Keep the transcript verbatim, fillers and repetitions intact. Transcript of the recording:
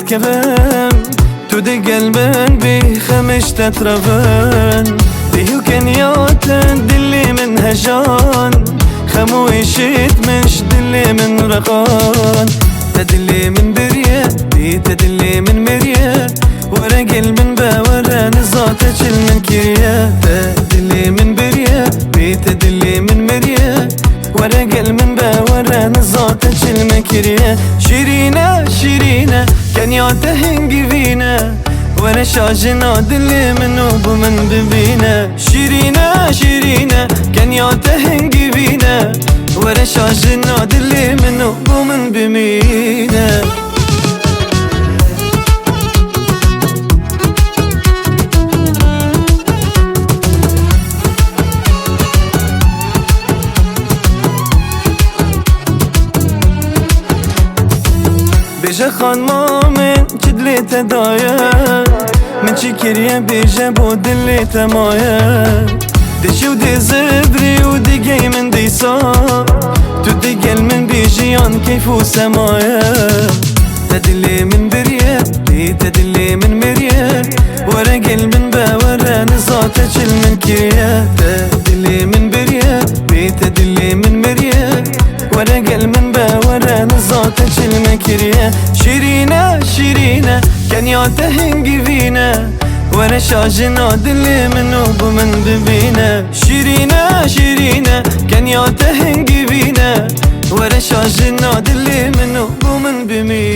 Kevim, tu digel min bî, xem ji te trevin. Dî û kenya te dilê min hejan, xem û êşît min ji dilê min reqan. Te dilê min biriye, bî te dilê min miriye. Were gel min be were, niza te çil min kiriye. Te dilê min biriye, bî te dilê min miriye. Were gel min be were, niza te çil min kiriye. Şîrîne, şîrîne, kenya te hingivîne. Were şajina dilê min û bi min bibîne. Şîrîne, şîrîne, kenya te hingivîne. Were şajina dilê min û bi min bimîne. Bêje xanima min, çi dilê te daye? Min çi kiriye, bêje bo dilê te maye. Dişî û dê zibrî û digey min dîsa. Tu digel min bî jiyan keyf û semaye. Te dilê min biriye, bî te dilê min miriye. Were gel min be were, niza te çil min kiriye. Te dilê min biriye, bî te dilê min miriye. Were gel min be were, niza te çil min kiriye. Şîrîne, şîrîne, kenya te hingivîne. Were şajina dilê min û bi min bibîne. Şîrîne, şîrîne, kenya te hingivîne. Were şajina dilê min û bi min bimîne.